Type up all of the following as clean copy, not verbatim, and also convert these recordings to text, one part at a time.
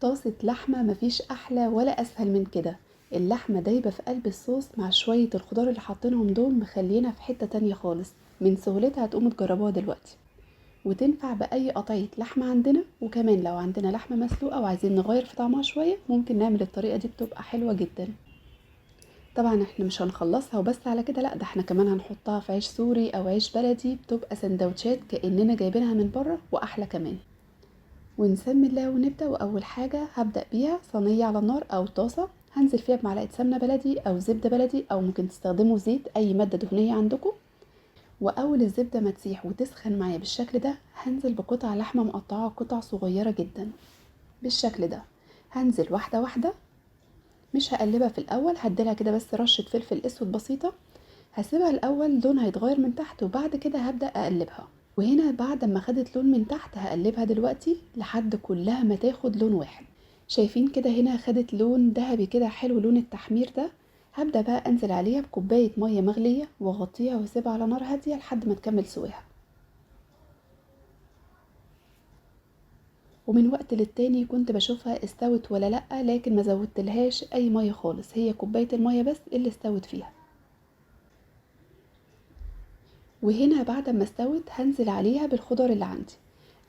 طاسة لحمة مفيش أحلى ولا أسهل من كده. اللحمة دايبة في قلب الصوص مع شوية الخضار اللي حاطينهم دول، مخلينا في حتة تانية خالص. من سهولتها هتقوموا تجربوها دلوقتي، وتنفع بأي قطعية لحمة عندنا. وكمان لو عندنا لحمة مسلوقة وعايزين نغير في طعمها شوية ممكن نعمل الطريقة دي، بتبقى حلوة جدا. طبعا احنا مش هنخلصها وبس على كده، لا ده احنا كمان هنحطها في عيش سوري او عيش بلدي، بتبقى سندوتشات كأننا جايبينها من بره واحلى كمان. ونسمي الله ونبدأ. واول حاجة هبدأ بيها صينية على النار او طاسة، هنزل فيها بمعلقة سمنة بلدي او زبدة بلدي، او ممكن تستخدموا زيت، اي مادة دهنية عندكم. واول الزبدة ما تسيح وتسخن معايا بالشكل ده، هنزل بقطع لحمة مقطعة قطع صغيرة جدا بالشكل ده. هنزل واحدة واحدة، مش هقلبها في الاول، هديلها كده بس رشة فلفل اسود بسيطة. هسيبها الاول لونها هيتغير من تحت، وبعد كده هبدأ اقلبها. وهنا بعد ما خدت لون من تحت هقلبها دلوقتي لحد كلها ما تاخد لون واحد. شايفين كده هنا خدت لون ذهبي كده حلو، لون التحمير ده. هبدأ بقى انزل عليها بكوباية مية مغلية واغطيها واسيبها على نار هادية لحد ما تكمل سواها. ومن وقت للتاني كنت بشوفها استوت ولا لأ، لكن ما زودتلهاش اي مية خالص، هي كوباية المية بس اللي استوت فيها. وهنا بعد ما استوت هنزل عليها بالخضار اللي عندي.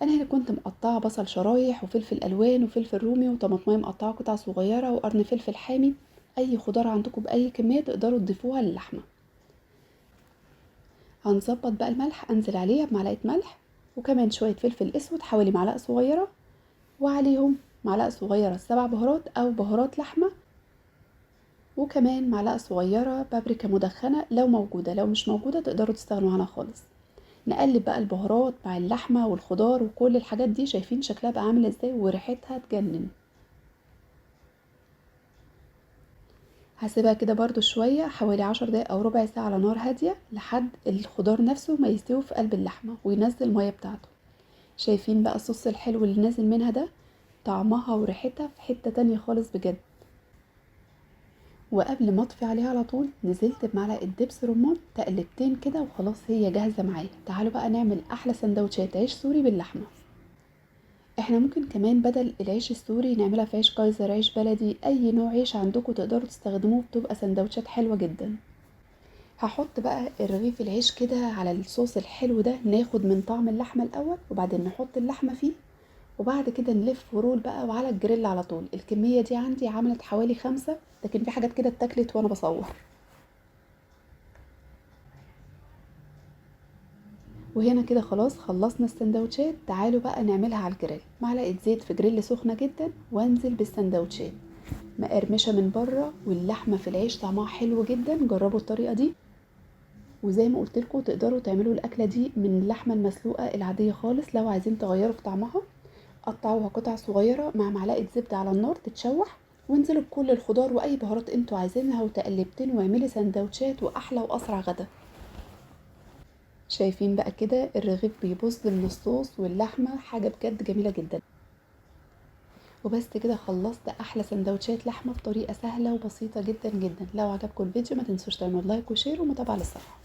انا هنا كنت مقطعه بصل شرايح وفلفل الوان وفلفل رومي وطماطمايه مقطعه قطع صغيرة وقرن فلفل حامي. اي خضار عندكم باي كمية تقدروا تضيفوها للحمه. هنظبط بقى الملح، انزل عليها بمعلقه ملح وكمان شوية فلفل اسود حوالي معلقه صغيرة، وعليهم معلقه صغيرة 7 بهارات او بهارات لحمه، وكمان معلقه صغيرة بابريكا مدخنه لو موجودة، لو مش موجودة تقدروا تستغنوا عنها خالص. نقلب بقى البهارات مع اللحمة والخضار وكل الحاجات دي. شايفين شكلها بقى عامل ازاي وريحتها تجنن. هسيبها كده برضو شوية حوالي 10 دقايق او ربع ساعة على نار هادية لحد الخضار نفسه ما يستوي في قلب اللحمة وينزل المية بتاعته. شايفين بقى الصوص الحلو اللي نازل منها ده، طعمها وريحتها في حتة تانية خالص بجد. وقبل ما اطفي عليها على طول نزلت بمعلقه دبس رمان تقلبتين كده وخلاص هي جاهزة معايا. تعالوا بقى نعمل احلى سندوتشات عيش سوري باللحمه. احنا ممكن كمان بدل العيش السوري نعملها في عيش كايزر، عيش بلدي، اي نوع عيش عندكم تقدروا تستخدموه، بتبقى سندوتشات حلوة جدا. هحط بقى الرغيف العيش كده على الصوص الحلو ده، ناخد من طعم اللحمة الاول وبعدين نحط اللحمة فيه، وبعد كده نلف roll بقى وعلى الجريل على طول. الكمية دي عندي عملت حوالي 5، لكن في حاجات كده اتاكلت وانا بصور. وهنا كده خلاص خلصنا السندوتشات. تعالوا بقى نعملها على الجريل. معلقه زيت في جريل سخنة جدا وانزل بالسندوتشات، مقرمشه من بره واللحمة في العيش طعمها حلو جدا. جربوا الطريقة دي، وزي ما قلت لكم تقدروا تعملوا الاكلة دي من اللحمة المسلوقه العادية خالص. لو عايزين تغيروا في طعمها قطعوها قطع صغيرة مع معلقه زبدة على النار تتشوح، وانزلوا بكل الخضار واي بهارات انتوا عايزينها وتقلبتين، واعملي سندوتشات واحلى واسرع غدا. شايفين بقى كده الرغيف بيبص من الصوص واللحمة، حاجة بجد جميلة جدا. وبس كده خلصت احلى سندوتشات لحمه بطريقة سهلة وبسيطة جدا جدا. لو عجبكم الفيديو ما تنسوش تعملوا like و share ومتابعة للصفحه.